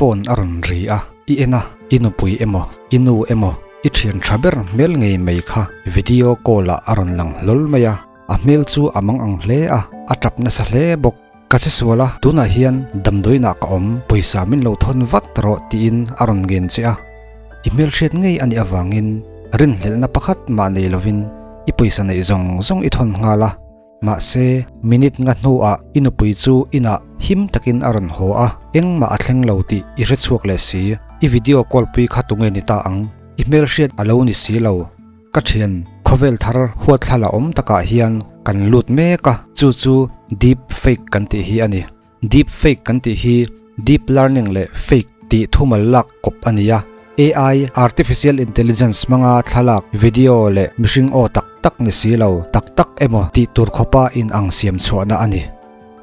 phone a rawn ri a, i en a, i nupui emaw, i nu emaw, i thian tha ber hmel ngei mai kha video call ah a rawn lang hlawl mai a, a hmel chu a mang ang hle a, a tap nasa hle bawk. Ka che sual a, tunah hian damdawiinah ka awm, pawisa min lo thawn vat rawh tiin a rawn ngen che a. I hmelhriat ngei a nih avangin rinhlelhna pakhat mah nei lovin i pawisa neih zawng zawng i thawn nghal a. Mahse, minute nga hnuah i nupui chu inah him takin a rawn haw a, engmah a thleng lo tih i hre chhuak leh si. I video call pui kha tunge ni ta ang? I hmelhriat a lo ni si lo. Ka thian, khawvel thar huatthlala awm takah hian kan lut mek a, chu chu deep fake kan tih hi a ni. Deep fake kan tih hi deep learning leh fake tih thumal lak kawp a ni a. AI, Artificial Intelligence, hmanga thlalak, video leh mihring aw tak tak ni si lo, tak tak emaw tih tur khawpa inang siam chhuahna a ni.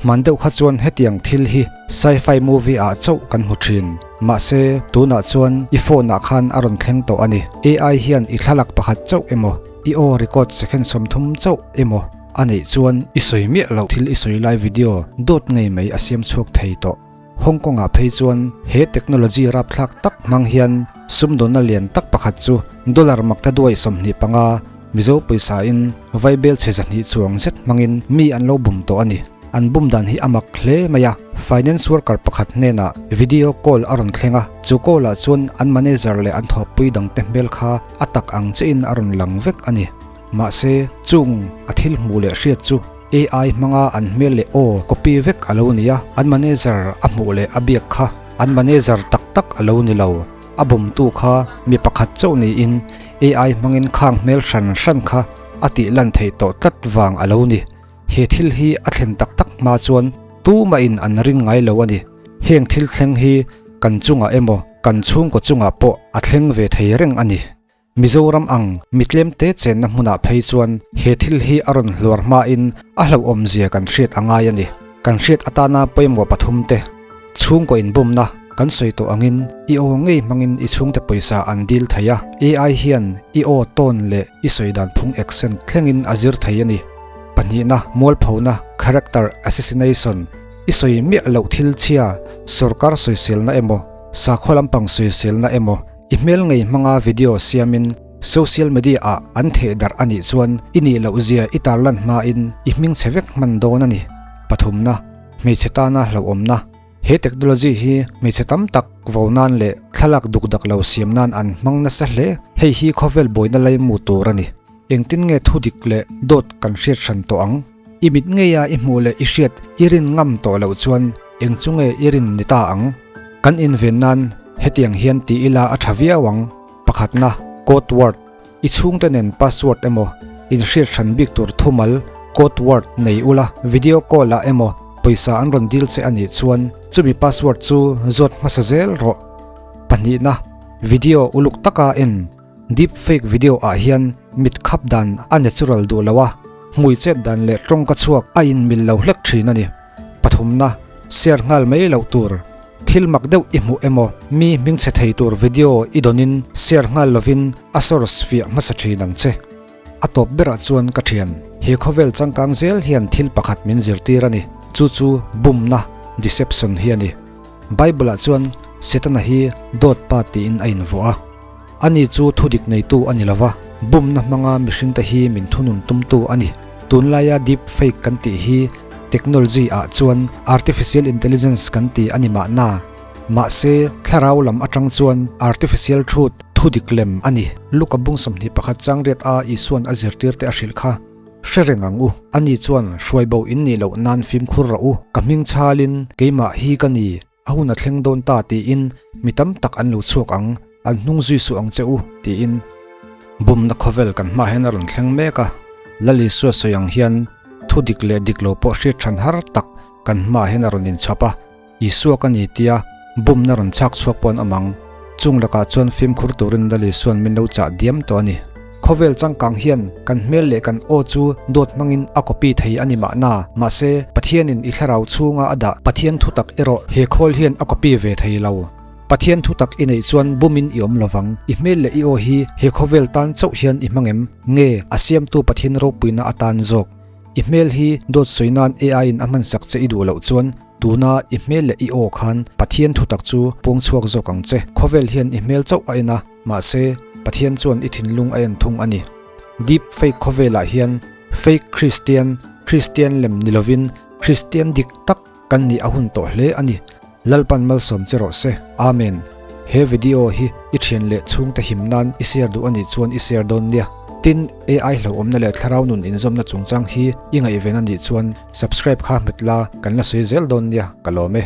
Hman deuh kha chuan hetiang thil hi sci-fi movie ah chauh kan hmu thin. Mahse, tunah chuan i phone ah khan a rawn thleng tawh a ni. AI hian i thlalak pakhat chauh emaw, i aw record second 30 chauh emaw a neih chuan i sawi miah loh thil i sawi lai video dawt ngei mai a siam chhuak thei tawh. Hong Kong ah phei chuan he technology rapthlak tak hmang hian sumdawnna lian tak pakhat chu dollar makta duai 25 Mizo pawisa in vaibel chhe 200 chuang zet hmangin mi an lo bum tawh a ni. An bum dan hi a mak hle mai a, finance worker pakhat hnenah video call a rawn thleng a, chu call ah chuan an manager leh an thawhpui dangte hmel kha a tak ang chiahin a rawn lang vek a ni. Mahse, chung a thil hmuh leh hriat chu AI hmanga an hmel leh aw copy vek a lo ni a, an manager a hmuh leh a biak kha an manager tak tak a lo ni lo. A bumtu kha mi pakhat chauh niin AI hmangin khang hmel hran hran kha a tih lan theih tawh tlat vang a lo ni. He thil hi a thlen tak tak hma chuan tumahin an ring ngai lo a ni. Heng thil thleng hi kan chungah emaw kan chhungkaw chungah pawh a thleng ve thei reng a ni. Mizoram ang mi tlemte chenna hmunah phei chuan he thil hi a rawn hluar hmain a hlauhawmzia kan hriat a ngai a ni. Kan hriat atana pawimawh pathumte chhungkaw inbumna kan sawi tawh angin i aw ngei hmangin i chhungte pawisa an dil thei a, AI hian i aw tone leh i sawi dan phung accent thlengin a zir thei a ni. Pahnihna, mualphona, character assassination, i sawi miah loh thil chhia, sorkar sawiselna emaw, sakhaw lampang sawiselna emaw, I hmel ngei hmanga video siamin social media ah an theh darh a nih chuan i nih loh zia i tarlan hmain i hming chhe vek hman dawn a ni. Pathumna, Hmeichhe tana hlauhawmna, He technology hi hmeichhe tam tak vo nan leh thlalak duk dak lo siam nan an hmang nasa hle. Hei hi khawvel buaina laimu tur a ni. Engtin nge thu dik leh dawt kan hriat hran tawh ang? I mit ngeia i hmuh leh i hriat i rin ngam tawh loh chuan eng chu nge i rin ni ta ang? Kan inven nan hetiang hian ti ila a tha viau ang. Pakhatna, code word, I chhungte nen password emaw inhriat hran bik tur thumal, code word, nei ula, video call ah emaw pawisa an rawn dil che a nih chuan chumi password chu zawt hmasa zel rawh. Pahnihna, video uluk taka en. Deep fake video ah hian mit khap dan a natural duh lo a, hmui chet dan leh tawngka chhuak a in mil lo hlek thin a ni. Pathumna, share nghal mai loh tur. Thil mak deuh i hmuh emaw, mi hming chhe thei tur video i dawnin share nghal lovin a source fiah hmasa thin ang che. A tawp berah chuan ka thian, he khawvel changkang zel hian thil pakhat min zirtir a ni, chu chu bumna, deception, hi a ni. Bible ah chuan Setana hi dawt pa tiin a invuah a. Ani chu thudik neitu a ni lo va, bumna hmanga mihringte hi min thunun tumtu a ni. Tunlaia deep fake kan tih hi technology ah chuan artificial intelligence kan ti a ni mahna. Mahse, thlarau lam atang chuan artificial truth, thudik lem, a ni. Luka bung 21 chang riat a Isuan a zirtirte a hrilh kha hre reng ang u. Ani chuan hruai bo in nih loh nan fimkhur rawh u, ka hming chhalin keimah hi ka ni. A hun a thleng dawn ta tiin mi tam tak an lo chhuak ang, an hnung zui suh ang che u tiin. Bumna khawvel kan hmaah hian a rawn thleng mek a, Lal Isua sawi ang hian thu dik leh dik lo pawh hriat than har tak kan hmaah hian a rawn inchhawp a, Isua ka ni tia bumna rawn chhak chhuak pawh an awm ang. Chung lakah chuan fimkhur turin Lal Isua'n min lo chah diam tawh a ni. Khawvel changkang hian kan hmel leh kan aw chu dawt hmangin a copy thei a ni mahna. Mahse, Pathianin i thlarau chhunga a dah Pathian thutak erawh he khawl hian a copy ve thei lo. Pathian thutak i neih chuan bumin i awm lovang. I hmel leh i aw hi he khawvel tan chauh hian i hmang em? Nge, a siamtu Pathian ropuina atan zawk? I hmel hi dawt sawi nan AI in a hmansak che i duh loh chuan. Tuna i hmel leh i aw khan Pathian thutak chu puang chhuak zawk ang che. Khawvel hian i hmel chauh a en a, mahse Pathian chuan i thinlung a en thung a ni. Deep fake khawvelah hian fake Kristian, Kristian lem ni lovin Kristian dik tak kan nih a hun tawh hle a ni. Lalpan malsawm che rawh se. Amen. He video hi i thian leh chhungte him nan i share duh a nih chuan i share dawn nia. Tin, AI hlauhawmna leh thlarau nun inzawmna chungchang hi i ngaihven a nih chuan subscribe kha hmet la kan la sawi zel dawn nia ka lawm e.